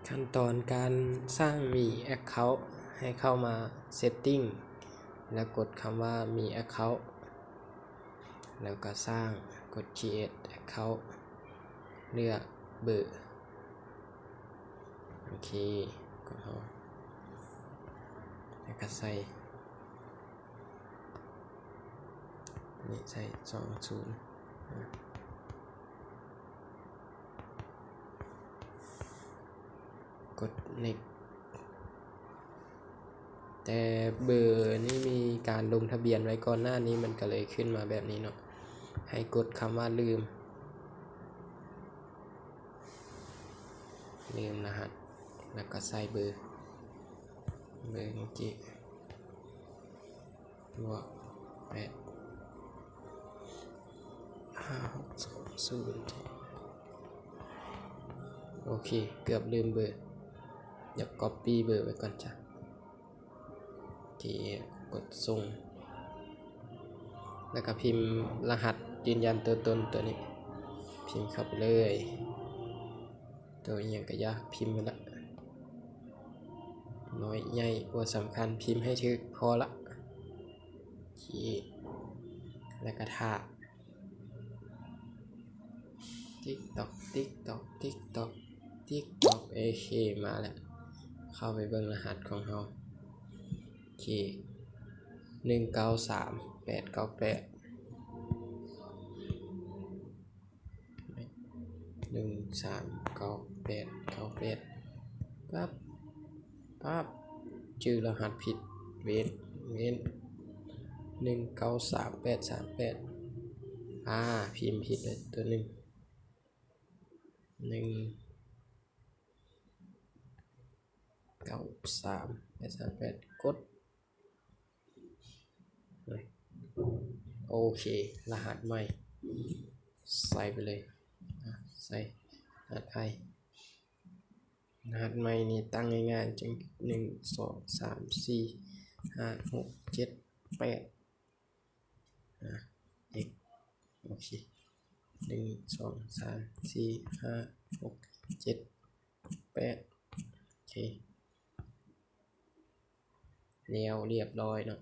ຂັ້ນຕອນການສ້າງມີແອັກເຄົາ ໃຫ້ເຂົ້າມາເຊັດຕິ້ງ ແລ້ວກົດຄຳວ່າມີແອັກເຄົາ ແລ້ວກໍສ້າງ ກົດຄຣີເອດແອັກເຄົາ ເລືອກເບີ ໂອເຄ ກົດຮອດ ແລ້ວກໍໃສ່ ນີ້ໃສ່ສອງສູນ ກົດເນັກ ແຕ່ເບີນີ້ມີການລົງທະບຽນໄວ້ກ່ອນໜ້ານີ້ ມັນກໍເລີຍຂຶ້ນມາແບບນີ້ເນາະ ໃຫ້ກົດຄຳວ່າລືມ ລືມລະຫັດ ແລ້ວກໍໃສ່ເບີ ເບີເມື່ອກີ້ ບວກແປດ ຫ້າ ຫົກ ສອງ ສູນ ໂອເຄ ເກືອບລືມເບີ ດຽວກັອບປີ້ເບີໄວ້ກ່ອນຈ້ະ ໂອເຄ ກົດສົ່ງ ແລ້ວກໍພິມລະຫັດຢືນຢັນຕົວຕົນຕົວນີ້ ພິມເຂົ້າໄປເລີຍ. ໂຕອີ່ຫຍັງກະຢ່າ ພິມໄປລະ ນ້ອຍໃຫຍ່ບໍ່ສຳຄັນ ພິມໃຫ້ຖືກພໍລະ ໂອເຄ ແລ້ວກະຖ້າ ຕິກຕອກ ຕິກຕອກ ຕິກຕອກ ຕິກຕອກ ໂອເຄ ມາແລ້ວ ເຂົ້າໄປເບິ່ງລະຫັດຂອງເຮົາ ໂອເຄ ໜຶ່ງເກົ້າສາມແປດເກົ້າແປດ ໜຶ່ງສາມເກົ້າແປດເກົ້າແປດ ປັບ ປັບ ຈື່ລະຫັດຜິດ ເວນ ເວນ ໜຶ່ງເກົ້າສາມແປດສາມແປດ ອາ ພິມຜິດເລີຍຕົວໜຶ່ງ ໜຶ່ງເກົ້າສາມແປດສາມແປດ ກົດ ໂອເຄ ລະຫັດໃໝ່ ໃສ່ໄປເລີຍ ອາ ໃສ່ລະຫັດໃໝ່ ລະຫັດໃໝ່ນີ້ຕັ້ງງ່າຍໆ ຈັ່ງ ໜຶ່ງ ສອງ ສາມ ສີ່ ຫ້າ ຫົກ ເຈັດ ແປດ ອາ ເອັກ ໂອເຄ ໜຶ່ງ ສອງ ສາມ ສີ່ ຫ້າ ຫົກ ເຈັດ ແປດ ໂອເຄ ແລ້ວລຽບຮ້ອຍເນາະ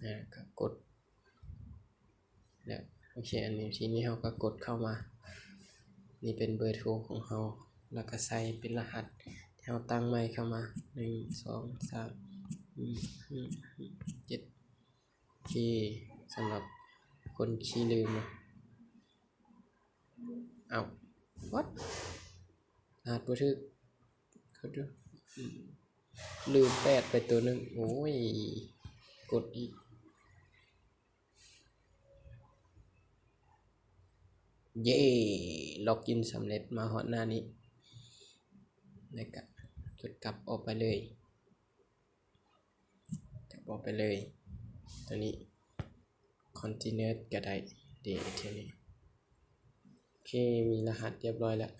ອາ ກໍກົດ ແລ້ວ ໂອເຄ ອັນນີ້ ທີນີ້ເຮົາກໍກົດເຂົ້າມາ ນີ້ເປັນເບີໂທຂອງເຮົາ ແລ້ວກໍໃສ່ເປັນລະຫັດທີ່ເຮົາຕັ້ງໃໝ່ເຂົ້າມາ ໜຶ່ງ ສອງ ສາມ ເຈັດ ໂອເຄ ສຳລັບຄົນຂີ້ລືມເນາະ ເອົ້າ ວັດ ລະຫັດບໍ່ຖືກ ເຂົ້າເດີ ລືມແປດໄປຕົວໜຶ່ງ ໂອ້ຍ ກົດອີກ ເຢ້ ລັອກອິນສຳເລັດ ມາຮອດໜ້ານີ້ ແລ້ວກະກົດກັບອອກໄປເລີຍ ກັບອອກໄປເລີຍ ຕົວນີ້ ຄອນຕິເນີກະໄດ້ເດ ເທື່ອນີ້ ໂອເຄ ມີລະຫັດຮຽບຮ້ອຍແລ້ວ